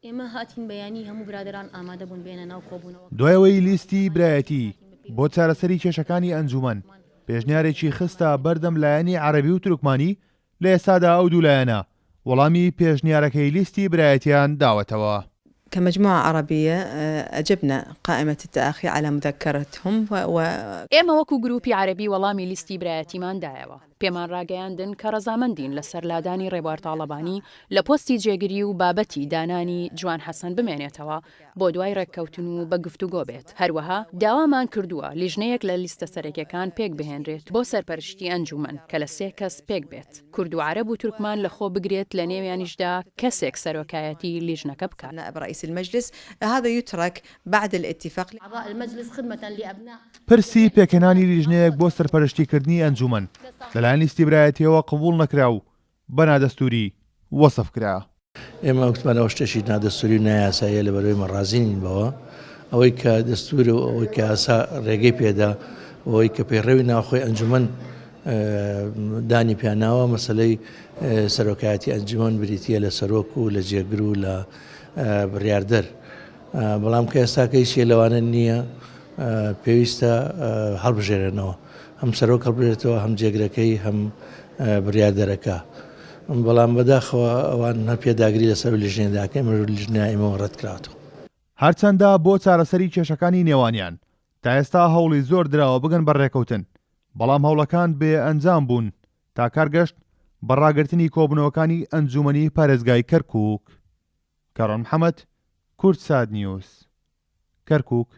ئێمە هاتین بەیانی هەموو برادەران ئامادە بوون بێنە ناو کۆبوونەوەکە. دوای ئەوەی لیستی برایەتی بۆ چارەسەری کێشەکانی ئەنجوومەن پێشنیارێکی خستە بەردەم لایەنی عەرەبی و تورکمانی، لە ئێستادا ئەو دوو لایەنە وەڵامی پێشنیارەکەی لیستی برایەتیان داوەتەوە. كمجموعة عربية أجبنا قائمة التآخي على مذكرتهم و. ئێمە وەکو گروپی عەرەبی وەڵامی لیستی برایەتیمان دایەوە. پێمان ڕاگەیاندن کە ڕەزامەندین لەسەر لادانی ڕێبوار تاڵەبانی لە پۆستی جێگری و بابەتی دانانی جوان حەسەن بمێنێتەوە بۆ دوای ڕێککەوتن و بە گفتوگۆ بێت، هەروەها داوامان کردووە لیژنەیەک لە لیستە سەرەکیەکان پێکبهێنرێت بۆ سەرپەرشتی ئەنجوومەن کە لە سێ کەس پێکبێت کورد و عەرەب و تورکمان لەخۆ بگرێت لەنێویانیشدا کەسێک سەرۆکایەتی لیژنەکە بکات. نائب رئیس المجلس هذا یترک بعد الاتفاق. اعضاء المجلس خدمة لابناء. پرسی پێکهێنانی لیژنەیەک بۆ سەرپەرشتیکردنی ئەنجوومەن لەلایەن لیستی برایەتییەوە قبوڵ نەکرا و بە نادەستووری وەسف کرا. ئێمە وتمان ئەوە شتێکی نادەستووری و نایاساییە لەبەرئەوەی ئێمە ڕازی نین بەوە. ئەوەی کە دەستوور و ئەوەی کە یاسا ڕێگەی پێدا و ئەوەی کە پەیڕەوی ناوخۆی ئەنجومەن دانی پیاناوە مەسەلەی سەرۆکایەتی ئەنجومەن بریتییە لە سەرۆک و لە جێگر و لە بڕیاردەر. بەڵام کە ئێستاکە هیچ یەک لەوانە نییە پێویستە هەڵبژێرێنەوە هەم سەرۆک هەڵبژێرێتەوە هەم جێگرەکەی هەم بڕیاردەرەکە بەڵام بەداخەوە ئەوان هەر پێداگری لەسەر ئەو لیژنەیە داکەن ئێمە لیژنەیە ئێمەوە ڕەتکراوەتەوە. هەرچەندە بۆ چارەسەری کێشەکانی نێوانیان تا ئێستا هەوڵی زۆر دراوە بگەن بە رێکەوتن، بەڵام هەوڵەکان بێ ئەنجام بوون تا کار گەشت بە راگرتنی کۆبوونەوەکانی ئەنجوومەنی پارێزگای کەرکووک. کاروان محەمەد، کوردسات نیوز، کەرکووک.